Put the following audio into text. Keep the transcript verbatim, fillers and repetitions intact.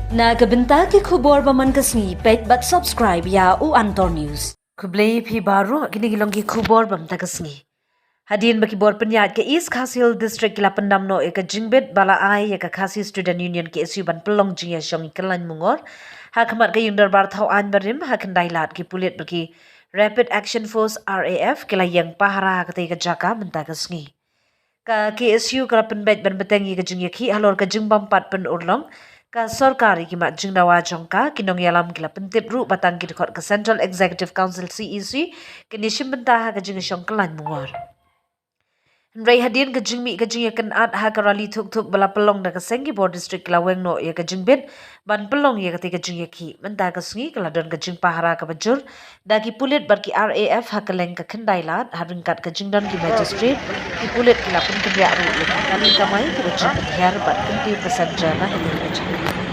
Na ka bynta ki khubor ba man ka sngi, peit bad subscribe ïa u Antor News. Khublei phi baroh, kine ki long ki khubor ba mynta ka sngi. Hadien ba ki bor pynïaid ka East Khasi Hills District ki la pyndam noh ïa ka jingbit ba la ai ïa ka Khasi Student Union, K S U, ban pynlong jingïashong i kyllain mungor ha khmat ka ïing dorbar thaw aiñ barim ha Khyndai Lad. Ki pulit bad ki Rapid Action Force, R A F, ki la ïeng pahara ha katei ka jaka mynta ka sngi. Ka K S U ka la pynbeit ban bteng ïa ka jingïakhih halor ka jingbym pat pynurlong. Ka sorkar ïa ki mat jingdawa jong ka, ki nongïalam ki la pyntip ruh ba tang ki dkhot ka Central Executive Council, C E C, kin ïashim bynta ha ka jingïashong kyllain mungor. Hynrei hadien ka jingmih ka jingïakynad ha ka rally thuk thuk ba la pynlong da ka seng, ki bor district ki la weng noh ïa ka jingbit ban pynlong ïa katei ka jingïakhih. Mynta ka sngi ka la don ka jingpahara kaba jur da ki pulit bad ki R A F ha kylleng ka Khyndai Lad, ha ryngkat ka jingdon ki magistrate, ki pulit ki la pynkynriah ruh ïa ki kali kamai kiba jin pynhiar bad kyntiew passenger na katei ka jingïakhih.